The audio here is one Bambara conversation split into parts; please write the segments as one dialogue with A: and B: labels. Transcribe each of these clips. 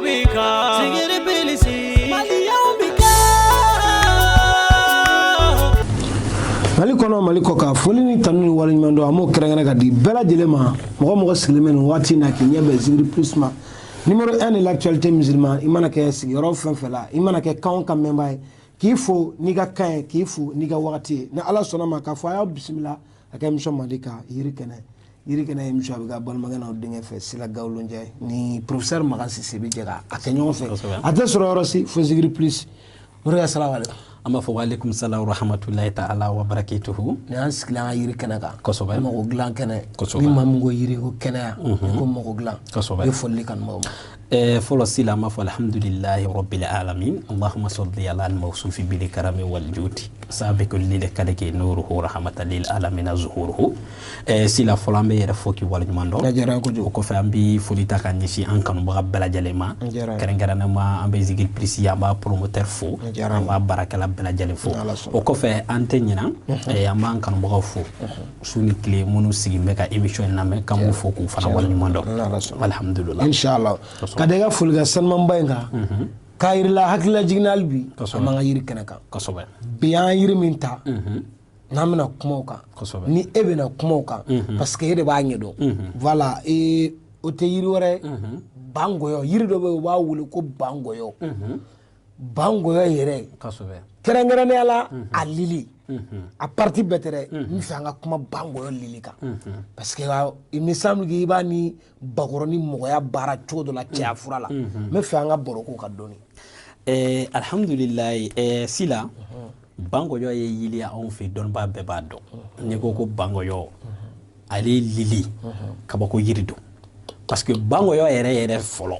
A: Maliyɛnw bɛ kan. Zikiri Plus. Maliyɛnw bɛ kan.
B: Mali kɔnɔ, Mali kɔ kan, foli ni tanu ni waleɲuman dɔn, an b'o kɛrɛnkɛrɛn ka di bɛɛ lajɛlen ma. Mɔgɔ mɔgɔ sigilen bɛ nin waati in na k'i ɲɛ bɛn Zikiri Plus ma, numéro 1 de l'actualité musulmane, i mana kɛ sigiyɔrɔ fɛn fɛn la, i mana kɛ kan o kan mɛnba ye, k'i fo n'i ka kan ye, k'i fo n'i ka wagati ye. Ni Ala sɔnna ma, k'a fɔ a y'aw bisimila a ka émission mandi kan, Yiri Kɛnɛ. Yiri Kɛnɛ émission, a bɛ ka balimakɛ n'aw denkɛ fɛ, Sila Gawulonjɛ ni professeur Makan Sise bɛ jɛ ka a kɛ ɲɔgɔn fɛ. A tɛ sɔrɔ yɔrɔ si fo Zikiri Plus. Morikɛ, salamu aleykum.
C: An b'a fɔ waaleykum salam rahmatulahi ta'ala wa barakatuhu.
B: Nin y'an sigilen an ka yiri kɛnɛ kan. Mɔgɔ dilan kɛnɛ. Ni maa min ko yiri ko kɛnɛya, i ko mɔgɔ dilan. I ye foli kanubagaw ma.
C: Fɔlɔ sila, an b'a fɔ alhamdulillahi rabbil alamin, allahumma salli ala al-mawsufi bil karami wal judi sabiqul lil kaliki nuruhu rahmatan lil alamin zuhuruhu. Sila, fɔlɔ an bɛ yɛrɛ fo k'i waleɲuman dɔn.
B: A diyara n ye kojugu.
C: O kɔfɛ, an bɛ foli ta ka ɲɛsin an kanubaga bɛɛ lajɛlen ma.
B: A diyara n ye.
C: Kɛrɛnkɛrɛnnama, an bɛ Zikiri Plus, an b'a promoteur fo.
B: A diyara n
C: An
B: ye.
C: b'a baarakɛla bɛɛ lajɛlen fo.
B: N'Ala sɔnna.
C: O kɔfɛ, an tɛ ɲina, an b'an kanubagaw fo su ni tile, minnu sigi bɛ ka émission in lamɛn, k'an b'u fo k'u fana waleɲuman dɔn.
B: N'Ala sɔnna.
C: Alhamdulillah.
B: Inshallah, ka da i ka foli ka sanumanba in kan, k'a yirila hakilila jiginna hali bi an b'an ka yiri kɛnɛ kan. Bi, an yiri min ta n'an bɛna kuma o kan, ni e bɛna kuma o kan, parce que e de b'a ɲɛdɔn, voilà. Ee, o tɛ yiri wɛrɛ ye, bangɔyɔ. Yiri dɔ bɛ yen, u b'a wele ko bangɔyɔ. Bangɔyɔ yɛrɛ, kɛrɛnkɛrɛnnenya la, a lili, a partie bɛɛ tɛ dɛ. N fɛ an ka kuma bangɔyɔ lili kan, parce que il me semble que i b'a ni bakɔrɔni mɔgɔya baara cogo dɔ la cɛya fura la. N bɛ fɛ an ka baro k'o kan dɔɔni.
C: Alhamdulilayi. Sila, bangɔyɔ ye yiri ye anw fɛ, dɔnnibaa bɛɛ b'a dɔn. N'i ko ko bangɔyɔ, ale lili, kabako yiri don, parce que bangɔyɔ yɛrɛ yɛrɛ fɔlɔ,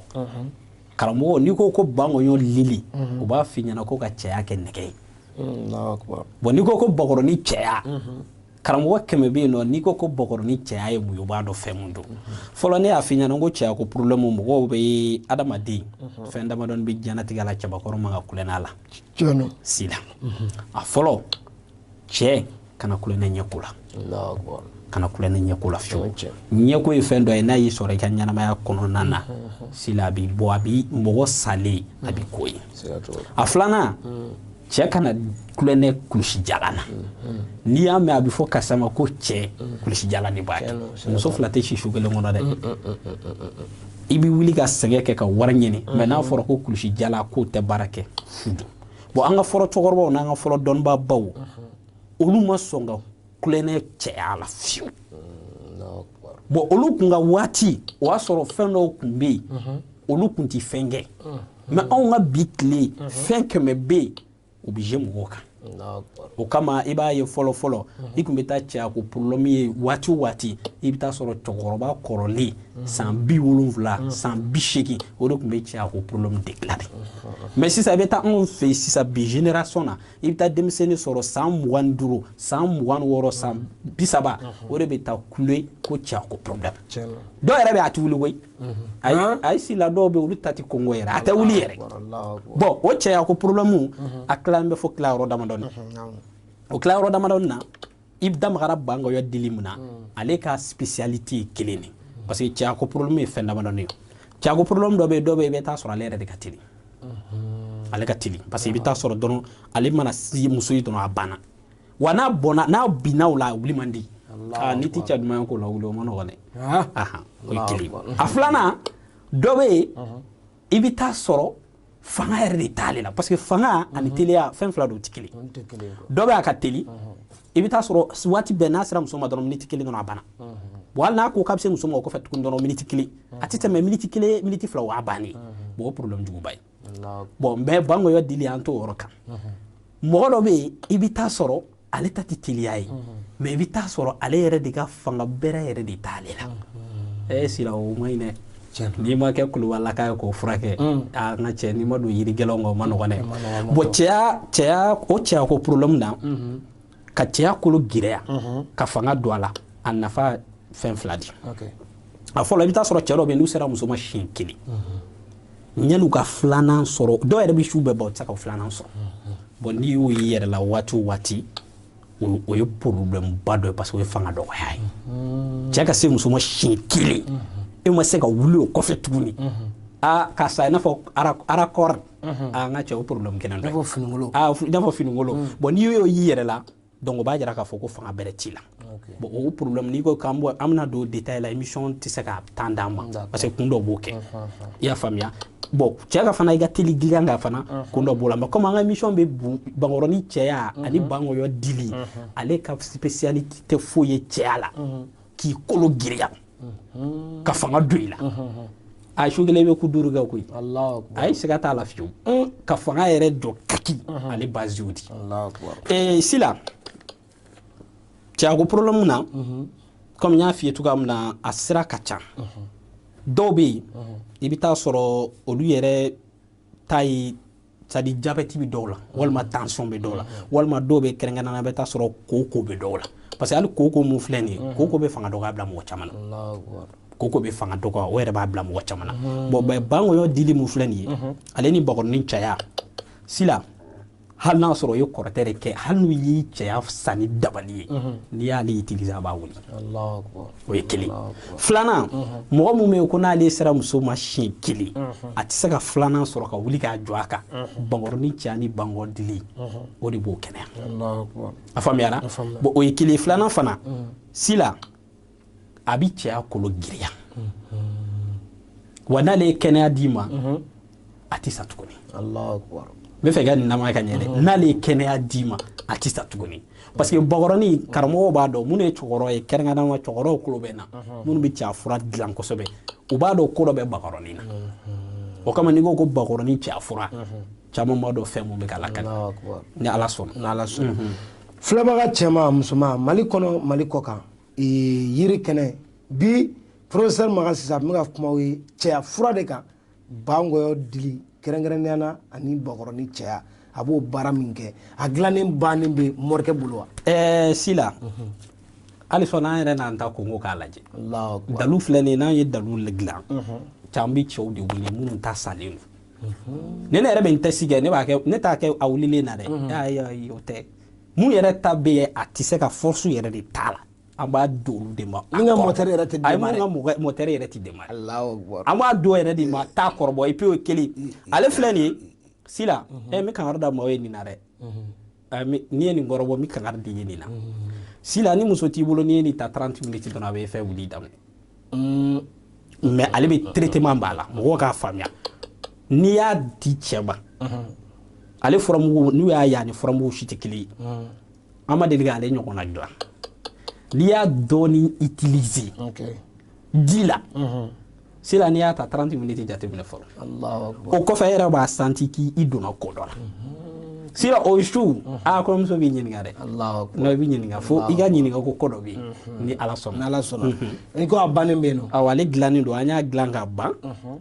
C: karamɔgɔ, n'i ko ko bangɔyɔ lili, u b'a f'i ɲɛna ko ka cɛya kɛ nɛgɛ ye.
B: Allahu akbar.
C: Bon, n'i ko ko bakɔrɔni cɛya, karamɔgɔ 100 bɛ yen nɔ, n'i ko ko bakɔrɔni cɛya ye mun ye, u b'a dɔn fɛn mun don. Fɔlɔ, ne y'a f'i ɲɛna ko cɛya ko problème, mɔgɔw bɛ adamaden fɛn damadɔni bɛ diɲɛnatigɛ la, cɛbakɔrɔ man ka kulonkɛ la.
B: Tiɲɛ don.
C: Sila, a fɔlɔ, cɛ kana kulonkɛ ɲɛko la.
B: Allahu akbar.
C: Kana kulonkɛ ɲɛko la fiyewu.
B: Tiɲɛ.
C: Ɲɛko ye fɛn dɔ ye, n'a y'i sɔrɔ i ka ɲɛnamaya kɔnɔna na, sila, a b'i bɔ, a b'i mɔgɔ salen, a b'i ko ye.
B: Siga t'o la.
C: A filanan, cɛ kana kulonkɛ kulusi jalan na. N'i y'a mɛn a bɛ fɔ karisa ma ko cɛ kulusi jalan de b'a kɛ, muso fila tɛ si su kelen kɔnɔ dɛ. I bɛ wuli ka sɛgɛn kɛ ka wari ɲini, mɛ n'a fɔra ko kulusi jalan k'o tɛ baara kɛ, fu don. Bon, an ka fɔlɔ cɛkɔrɔbaw n'an ka fɔlɔ dɔnnibabaw, olu ma sɔn ka kulonkɛ cɛya la fiyewu.
B: Allahu akbar.
C: Bon, olu kun ka waati, o y'a sɔrɔ fɛn dɔw kun bɛ yen, olu kun ti fɛn kɛ. Mɛ anw ka bi tile, fɛn 100 bɛ yen, u bɛ jouer mɔgɔw kan.
B: Allahu akbar.
C: O kama, i b'a ye fɔlɔ fɔlɔ, i kun bɛ taa cɛya ko problème ye waati o waati, i bɛ taa sɔrɔ cɛkɔrɔba kɔrɔlen, san 70, san 80, o de tun bɛ cɛya ko problème déclarer. Mais sisan, i bɛ taa anw fɛ yen sisan, bi génération na, i bɛ taa denmisɛnnin sɔrɔ san 25, san 26, san 30, o de bɛ taa kule ko cɛya ko problème.
B: Tiɲɛ don.
C: Dɔw yɛrɛ bɛ, a tɛ wuli koyi. Ayi ayi, sila, dɔw bɛ yen, olu ta tɛ kɔngɔ yɛrɛ, a tɛ wuli yɛrɛ.
B: Allahu akbar.
C: Bon, o cɛya ko problème, a tilalen bɛ fo tilayɔrɔ damadɔni. O tilayɔrɔ damadɔni na, i da magara bangɔyɔ dili min na, ale ka spécialité ye kelen de, parce que cɛya ko problème ye fɛn damadɔni ye. Cɛya ko problème dɔ bɛ yen, dɔ bɛ yen, i bɛ taa sɔrɔ ale yɛrɛ de ka teli. Ale ka teli parce que i bɛ taa sɔrɔ dɔrɔn, ale mana si muso ye dɔrɔn, a banna. Wa n'a bɔnna, n'a binna o la, a wuli man di. Aa, n'i ti cɛ duman ko la wuli, o ma nɔgɔn dɛ. Ahan, o ye kelen ye. A filanan, dɔ bɛ yen, i bɛ taa sɔrɔ fanga yɛrɛ de t'ale la, parce que fanga ani teliya, fɛn fila don, o tɛ kelen.
B: Olu tɛ kelen ye quoi.
C: Dɔ bɛ, a ka teli, i bɛ taa sɔrɔ waati bɛɛ n'a sera muso ma dɔrɔn, miniti kelen dɔrɔn, a banna. Bon, hali n'a ko k'a bɛ se muso ma o kɔfɛ tuguni dɔrɔn, miniti kelen, a tɛ tɛmɛ miniti kelen, miniti 2, o y'a bannen ye. Bon, o problème juguba ye.
B: Allahu akbar.
C: Bon, mais bangɔyɔ dili, an t'o yɔrɔ kan. Mɔgɔ dɔ bɛ yen, i bɛ taa sɔrɔ ale ta tɛ teliya ye, mais i bɛ taa sɔrɔ ale yɛrɛ de ka fanga bɛrɛ yɛrɛ de t'ale la. Sila, o ma ɲi dɛ. N'i ma kɛ kulubalaka ye k'o furakɛ, aa, n ka cɛ, n'i ma don yiri gɛlɛnw kan, o ma nɔgɔn dɛ. Bon, cɛya cɛya o cɛya ko problème na, ka cɛya kolo giriya ka fanga don a la, a nafa fɛn fila di. A fɔlɔ, i bɛ taa sɔrɔ cɛ dɔ bɛ yen, n'u sera muso ma siɲɛ kelen, yan'u ka filanan sɔrɔ, dɔw yɛrɛ bɛ su bɛɛ ban, u tɛ se ka filanan sɔrɔ. Bon, n'i y'o y'i yɛrɛ la waati o waati, o ye problème ba dɔ ye, parce que o ye fanga dɔgɔya ye. Cɛ ka se muso ma siɲɛ kelen, e ma se ka wuli o kɔfɛ tuguni. A karisa, i n'a fɔ raccord, a n ka cɛ, o problème kelen
B: I
C: dɔ
B: n'a
C: ye.
B: fɔ finigolo.
C: Ah, i n'a fɔ finigolo. Bon, n'i y'o y'i yɛrɛ la, donc o b'a jira k'a fɔ ko fanga bɛrɛ t'i la. Bon, o problème, n'i ko k'an bɔ, an bɛna don détail la, émission tɛ se ka temps d'an ma, parce que kun dɔ b'o kɛ, i y'a faamuya. Bon, cɛ ka fana, i ka teli dilan kan fana, kun dɔ b'o la. Mais comme an ka émission bɛ bankɔrɔni cɛya ani bankɔyɔ dili, ale ka spécialité tɛ foyi ye cɛya la k'i kolo giriya ka fanga don i la. A su kelen, i bɛ ku 5 kɛ koyi.
B: Allahu akbar.
C: A ye siga t'a la fiyewu, ka fanga yɛrɛ jɔ kaki, ale base y'o di.
B: Allahu akbar.
C: Sila, cɛyako problème na, comme n y'a f'i ye cogoya min na, a sira ka ca. Dɔw bɛ yen, i bɛ taa sɔrɔ olu yɛrɛ ta ye, c'est à dire diabète bɛ dɔw la, walima tension bɛ dɔw la, walima dɔw bɛ kɛrɛnkɛrɛnnenya la, i bɛ taa sɔrɔ koko bɛ dɔw la, parce que hali koko mun filɛ nin ye, koko bɛ fanga dɔgɔya bila mɔgɔ caman na.
B: Allahu akbar.
C: Koko bɛ fanga dɔgɔya, o yɛrɛ b'a bila mɔgɔ caman na. Bon, bɛn bankɔyɔ dili mun filɛ nin ye, ale ni bakɔrɔnin caya sila, hali n'a sɔrɔ o ye kɔrɔtɛ de kɛ, hali n'u y'i cɛya san ni dabali ye, n'i y'ale utiliser, a b'a wuli.
B: Allahu akbar.
C: O ye kelen. Filanan, mɔgɔ mun bɛ yen ko n'ale sera muso ma siɲɛ kelen, a tɛ se ka filanan sɔrɔ ka wuli k'a jɔ a kan, bankɔrɔnin cɛya ni bankɔ dili, o de b'o kɛnɛya.
B: Allahu akbar.
C: A faamuyara?
B: Faamuyara.
C: Bon, o ye kelen ye. Filanan fana sila, a bi cɛya kolo giriya wa, n'ale ye kɛnɛya d'i ma, a tɛ sa tuguni.
B: Allahu akbar.
C: N bɛ fɛ i ka nin lamɛn ka ɲɛ dɛ. N'ale ye kɛnɛya d'i ma, a tɛ sa tuguni, parce que bakɔrɔni, karamɔgɔw b'a dɔn, minnu ye cɛkɔrɔba ye, kɛrɛnkɛrɛnnenya cɛkɔrɔbaw tulo bɛ n na, minnu bɛ cɛya fura dilan kosɛbɛ, u b'a dɔn ko dɔ bɛ bakɔrɔni na. O kama n'i ko ko bakɔrɔni cɛya fura, caman b'a dɔn fɛn mun bɛ ka lakali.
B: Allahu akbar.
C: Ni Ala sɔnna.
B: N'Ala sɔnna. Filɛbaga cɛman, musoman, Mali kɔnɔ, Mali kɔ kan, yiri kɛnɛ bi, professeur Makan Sise, a bɛ ka kuma aw ye cɛya fura de kan, bankɔyɔ dili kɛrɛnkɛrɛnnenya na ani bakɔrɔni cɛya. A b'o baara min kɛ, a dilannen bannen bɛ morikɛ bolo wa?
C: Sila, hali sɔnni an yɛrɛ n'an ta kongo k'a lajɛ.
B: Allahu akbar.
C: Dalu filɛ nin ye, n'an ye dalu dilan, caman bɛ cɛw de wele minnu ta salen don. Ni ne yɛrɛ bɛ n test kɛ, ne b'a kɛ, ne t'a kɛ a wulilen na dɛ. Ayi ayi, o tɛ. Mun yɛrɛ ta bɛ yen, a tɛ se ka force yɛrɛ de t'a la, an b'a don olu de ma.
B: Min ka moteur yɛrɛ tɛ
C: Ayi,
B: démarrer.
C: mun ka moteur yɛrɛ tɛ démarrer.
B: Allahu akbar.
C: An b'a don yɛrɛ de ma, taa kɔrɔbɔ, et puis o ye kelen. Ale filɛ nin ye sila, n bɛ kankari da maaw ye nin na dɛ. N'i ye nin kɔrɔbɔ, n bɛ kankari di ye nin na sila. Ni muso t'i bolo, n'i ye nin ta, 30 minutes dɔrɔn, a bɛ fɛn wuli daminɛ. Mais ale bɛ traitement b'a la, mɔgɔw k'a faamuya. N'i y'a di cɛ ma, ale furamugu, n'u y'a ye, a ni furamugu si tɛ kelen ye. An ma deli k'ale ɲɔgɔnna dilan. N'i y'a dɔɔni utiliser ji la sila, n'i y'a ta, 30 minutes jateminɛ fɔlɔ.
B: Allahu akbar.
C: O kɔfɛ, e yɛrɛ b'a senti k'i donna ko dɔ la sila. O su, a kɔrɔmuso b'i ɲininka dɛ.
B: Allahu akbar.
C: Non, i b'i ɲininka fo i ka ɲininka ko ko dɔ bɛ yen, ni Ala sɔnna.
B: N'Ala sɔnna. N'i ko a bannen bɛ yen nɔ.
C: Awɔ, ale dilannen don, an y'a dilan ka ban,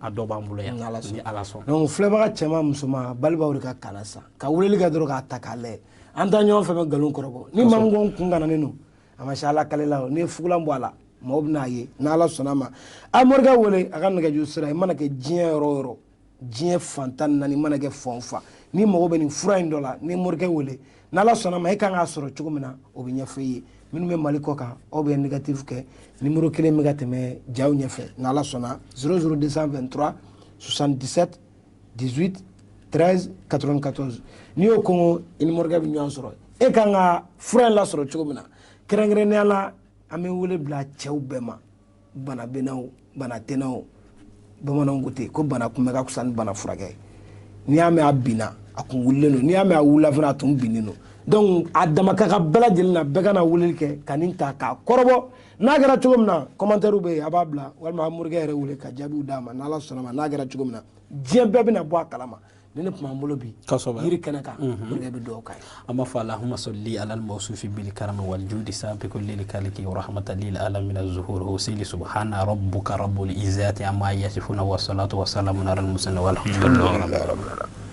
C: a dɔ b'an bolo yan.
B: Ni Ala sɔnna.
C: Ni Ala sɔnna.
B: Donc filɛbaga cɛman, musoman, balibaw de ka kalan san ka weleli kɛ dɔrɔn k'a ta k'a lajɛ. An taa ɲɔgɔn fɛ bɛ nkalon kɔrɔbɔ ni maa min ko n kun kananen don, a ma se Ala kale la o. N'i ye fugulan bɔ a la, maaw bɛn'a ye. N'Ala sɔnna a ma, a morikɛ wele a ka nɛgɛjuru sira. I mana kɛ diɲɛ yɔrɔ o yɔrɔ, diɲɛ fan 14, i mana kɛ fan o fan, n'i mago bɛ nin fura in dɔ la, ni morikɛ wele, n'Ala sɔnna ma, e kan k'a sɔrɔ cogo min na, o bɛ ɲɛfɔ i ye. Minnu bɛ Mali kɔ kan, aw bɛ négatif kɛ numéro kelen bɛ ka tɛmɛ jaw ɲɛfɛ. N'Ala sɔnna, 00223 77 18 13 94. N'i y'o kɔngɔ, i ni morikɛ bɛ ɲɔgɔn sɔrɔ, e kan ka fura in lasɔrɔ cogo min na. Kɛrɛnkɛrɛnnenya la, an bɛ wele bila cɛw bɛɛ ma, bana bɛ na o, bana tɛ na o, bamananw ko ten ko bana kunbɛ ka fisa ni bana furakɛ ye. N'i y'a mɛn a binna, a kun wulilen don. N'i y'a mɛn a wulila fana, a tun binnen don. Donc a dama ka kan bɛɛ lajɛlen na, bɛɛ ka na weleli kɛ ka nin ta k'a kɔrɔbɔ. N'a kɛra cogo min na, commentaire bɛ yen, a b'a bila, walima a morikɛ yɛrɛ wele ka jaabiw d'a ma. N'Ala sɔnna ma, n'a kɛra cogo min na, diɲɛ bɛɛ bɛna bɔ a kalama. Ni ne tun b'an bolo bi yiri kɛnɛ kan, morikɛ bɛ dugawu k'a ye.
C: An b'a fɔ allahumma salli ala al-mawsufi bil karami wal judi sabiqu lil kaliki wa rahmatan lil alamin az-zuhur husili subhana rabbuka rabbul izzati amma yasifuna wa salatu wa salamun ala al-mursalin walhamdulillahi rabbil alamin.